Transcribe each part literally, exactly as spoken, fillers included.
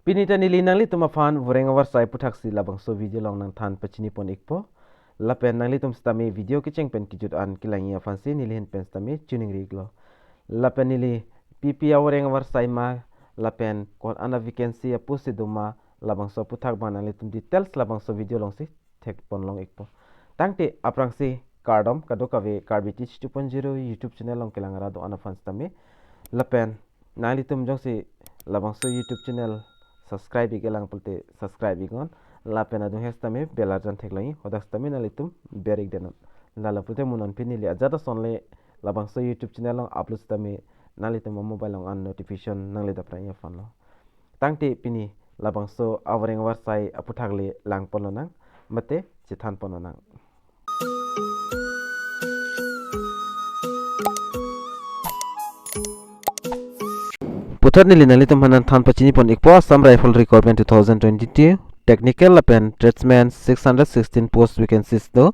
Pini ta neli nanglitum aphan voreng avarsai aputhaksi labangso video along nangthan pachini pon ikpo. Lapen nanglitum sitame video kecheng pen kejut an kelangji aphansi neli ahin pen sitame choningri iklo. Lapen neli P P avoreng avarsai ma lapen ko-an a vacancy apost si doma labangso aputhak abang nanglitum details labangso video alongsi thek pon long ikpo. Tangte aphrangsi kardom kadokave Karbi Teach two point zero YouTube channel along kelang ra do-an aphan sitame. Lapen nanglitum jongsi labangso YouTube channel subscribe ik-e lang pulote subscribe iknon. Lapen adung he sitame bell arjan theklongji, hadak sitame nanglitum ber ik denon. Lalo pulote mo non pini neli ajat asonle labangso YouTube channel along upload sitame nanglitum amobile along an notification nangle dapra aphanlo. Tangte pini labangso avoreng avarsai aputhak le lang pon lonang, mate chethan pon lonang. Puthot neli nanglitum aphan nangthan pachini pon ikpo Assam Rifle Recruitment two thousand twenty-two, technical lapen tradesman six hundred sixteen post vacancies do.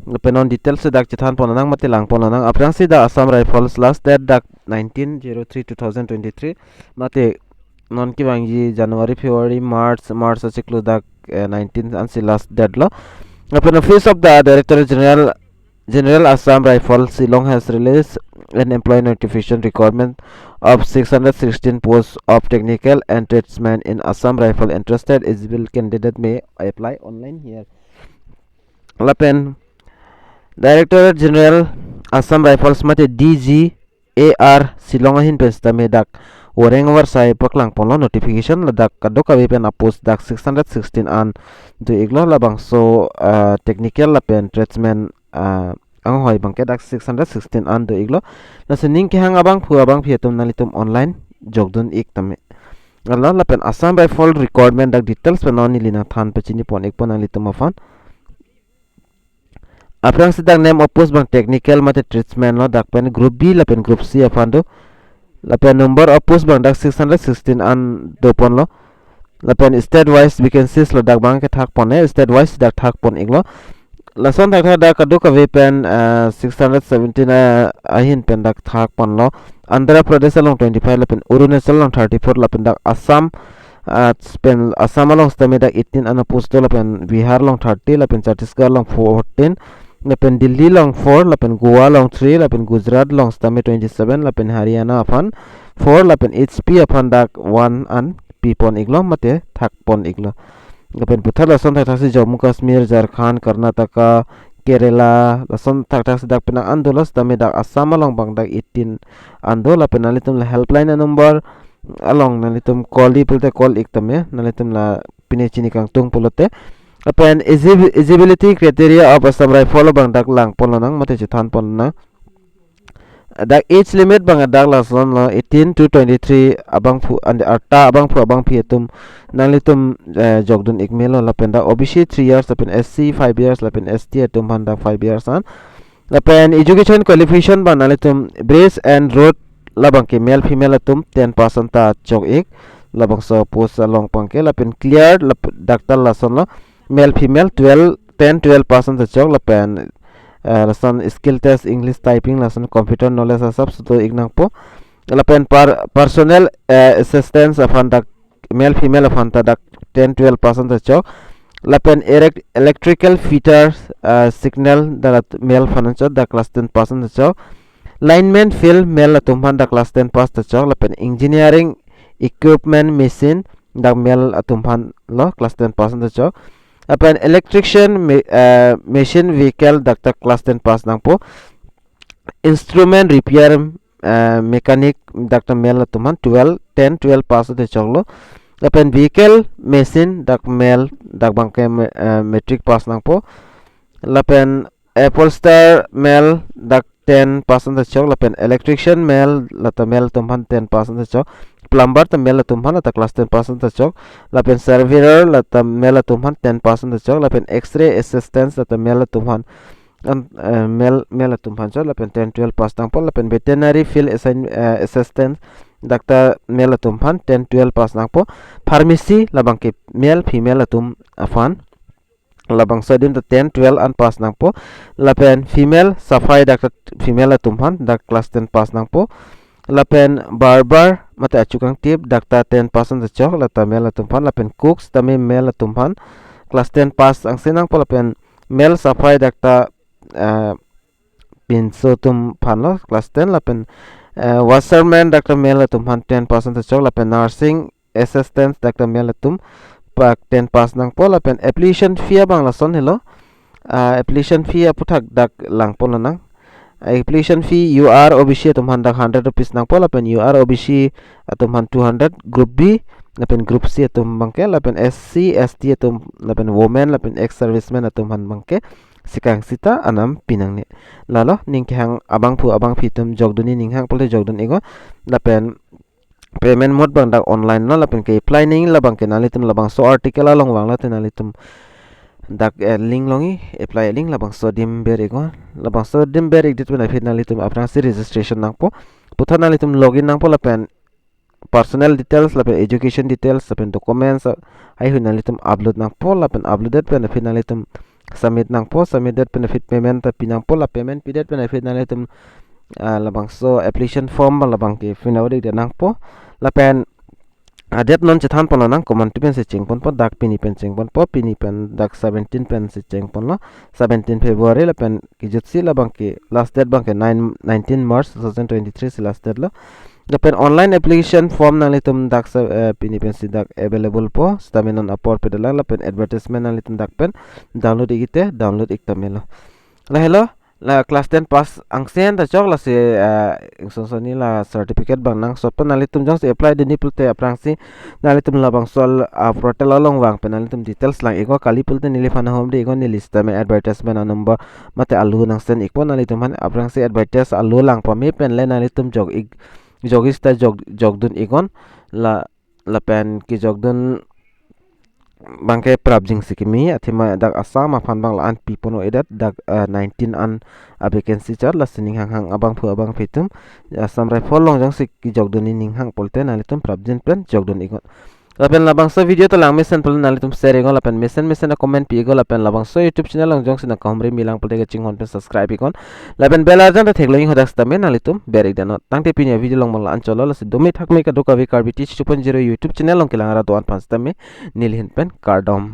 Lapen non details dak chethan pon lonang mate lang pon lonang. Aphrangsi dak Assam Rifles last date dak nineteen zero three two thousand twenty-three, mate non kevangji January, February, March, March achiklo dak, eh, nineteen ansi last date lo. Lapen Office of the Director General, General Assam Rifles Shillong has released an employee notification requirement of six hundred sixteen posts of technical and tradesman in Assam Rifle. Interested eligible candidate may apply online here. Lapen Director General Assam Rifles mate D G A R Shillong ahin pen sitame dak voreng avarsai paklang ponlo. Notification ladak kadokave pen apost dak six hundred sixteen an do iklo. Labangso, ah, technical lapen tradesman, ah, anghoi abangke dak six hundred sixteen an do iklo. Lasi ning kehang abangphu abangphi atum nanglitum online jokdun ik tame. Lalo lapen Assam Rifle Recruitment dak details pen non neli nangthan pachini pon ikpo nanglitum aphan. Aphrangsi dak name of post abang technical mate tradesman lo, dak pen group B lapen group C aphan do. Lapen number of post abang dak six hundred sixteen an do ponlo. Lapen state wise vacancies lo, dak abangke thak pon-e, state wise dak thak pon iklo. Lason thakthak dak kadokave pen, eh, six hundred seventeen, eh, ahin pen dak thak ponlo. Andhra Pradesh along twenty-five lapen Arunachal along thirty-four lapen dak Assam, ah, pen Assam along sitame dak eighteen an apost do, lapen Bihar along thirty, lapen Chhattisgarh along fourteen, lapen Delhi along four, lapen Goa along three, lapen Gujarat along sitame twenty-seven, lapen Haryana aphan four, lapen H P aphan dak one an pi pon iklo mate thak pon iklo. Lapen puthot lason thakthaksi Jammu Kashmir, Jharkhand, Karnataka, Kerala, lason thakthaksi dak penang an dolo, sitame dak Assam along abang dak eighteen an do. Lapen nanglitum la helpline number along nanglitum call-ji pulote call ik tame, nanglitum la pine chini kangtung pulote. Lapen eligi-, eligibility criteria of Assam Rifle abang dak lang pon lonang mate chethan pon lonang. Dak age limit abang dak lason lo, eighteen to twenty-three abangphu, ande arta abangphu abangphi atum nanglitum, eh, jokdun ik melo. Lapen dak O B C three years, lapen S C five years, lapen S T atum aphan dak five years an. Lapen education qualification abang nanglitum bridge and road labangke male female atum ten pass an ta chok ik. Labangso post along abangke. Lapen clear lap-, dak ta lason lo, male female twelve, ten twelve pass an ta chok, lapen, eh, lason skill test English typing lason computer knowledge asap sudo ik nangpo. Lapen per-, personal, eh, assistance aphan dak male female aphan ta dak ten twelve pass an ta chok. Lapen erect-, electrical fitters, eh, signal dak male aphan chok, dak class ten pass an ta chok. Lineman field male atum aphan dak class ten pass ta chok. Lapen engineering equipment machine dak male atum aphan lo, class ten pass an ta chok. Lapen electrician me-, eh, machine vehicle dak ta class ten pass nangpo. Instrument repair, eh, mechanic dak ta male atum aphan twelve, ten twelve pass ta choklo. Lapen vehicle machine dak male dak abangke me-, eh, matric pass nangpo. Lapen upholsterer male dak ten pass an ta chok, lapen electrician male la ta male atum aphan ten pass an ta chok, plumber ta male atum aphan la ta class ten pass an ta chok, lapen surveyor la ta male atum aphan ten pass an ta chok, lapen X-ray assistant la ta male atum aphan an, eh, male, male atum aphan chok, lapen ten twelve pass nangpo. Lapen veterinary field assign-, eh, assistant dak ta male atum aphan ten twelve pass nangpo. Pharmacy labangke male female atum aphan, labangso adim ta ten twelve an pass nangpo. Lapen female safai dak ta female atum aphan dak class ten pass nangpo. Lapen barber mate achukangtip dak ta ten pass an ta chok, la ta male atum aphan, lapen cook sitame male atum aphan, class ten pass angse nangpo, lapen male saphai dak ta, eh, pinso atum aphan lo class ten, lapen, eh, washerman dak ta male atum aphan ten pass an ta chok, lapen nursing assistant dak ta male atum pak ten pass nangpo, lapen application fee abang lason helo. Ah, application fee aputhak dak langpon lonang. Application fee U R O B C atum aphan dak hundred rupees nangpo, lapen U R O B C atum aphan two hundred, group B lapen group C atum abangke, lapen S C S T atum, lapen women, lapen ex serviceman atum aphan abangke sikang sita anam pinangne. Lalo ning kehang abangphu abangphi atum jokdunji ning hang pulote jokdun iknon, lapen payment mode abang dak online lo, lapen ke-apply nangji abangke nanglitum labangso article along vanglote nanglitum dak, eh, link longji, apply link labangso adim ber iknon. Labangso adim ber ikdet pen aphi nanglitum aphrangsi registration nangpo. Puthot nanglitum login nangpo, lapen personal details, lapen education details, lapen documents, ah, haihui nanglitum upload nangpo, lapen upload det pen aphi nanglitum submit nangpo, submit det pen aphi payment ta pi nangpo, la payment pidet pen aphi nanglitum, ah, labangso application form abang labangke fill out ikdet nangpo, lapen adet non chethan pon lonang, komantu pensi chengponpo, dak pini pen chengponpo, pini pen dak seventeen pensi chengponlo, seventeen February, lapen kejutsi labangke last date abangke nine, nineteen March two thousand twenty-three si last date lo. Lapen online application form nanglitum dak sa, eh, pini pensi dak available po, sitame non apor pedalang, lapen advertisement nanglitum dak pen download ik-ite, download ik tame lo. Lahelo, la class ten pass angse an ta chok, lasi, eh, ingsonsoni la certificate abang nangsot pen nanglitum jongsi apply dunji pulote aphrangsi nanglitum labangso, ah, portal along vang pen nanglitum details lang iknon, kali pulote neliphan ahom de iknon, neli sitame advertisement anumber mate alu nang send ikpo, nanglitum aphan aphrangsi advertise alu lang pame pen le nanglitum jok ik, jokji sita jok, jokdun iknon, la, lapen kejokdun abangke prapjin si kimi, athema dak Assam aphan abang la-an pipon-o-edet, dak, eh, nineteen an a-vacancy chot, lasi ning hang hang abangphu abangphi atum, Assam Rifle along jongsi kejokdunji ning hang pulote nanglitum prapjin pen jokdun iknon. Lapen labangso video ta lang mesen pulote nanglitum share iknon, lapen mesen mesen a-comment pi iknon, lapen labangso YouTube channel along jongsi nangkahumri milang pulote kachinghon pen subscribe iknon, lapen bell arjan ta theklong iknon, hadak sitame nanglitum ber ikdet non. Tangte pini a-video along mo la-an chotlo, lasi dome thakme kadokave Karbi Teach two point zero YouTube channel along kelang ra do-an aphan sitame neli ahin pen kardom.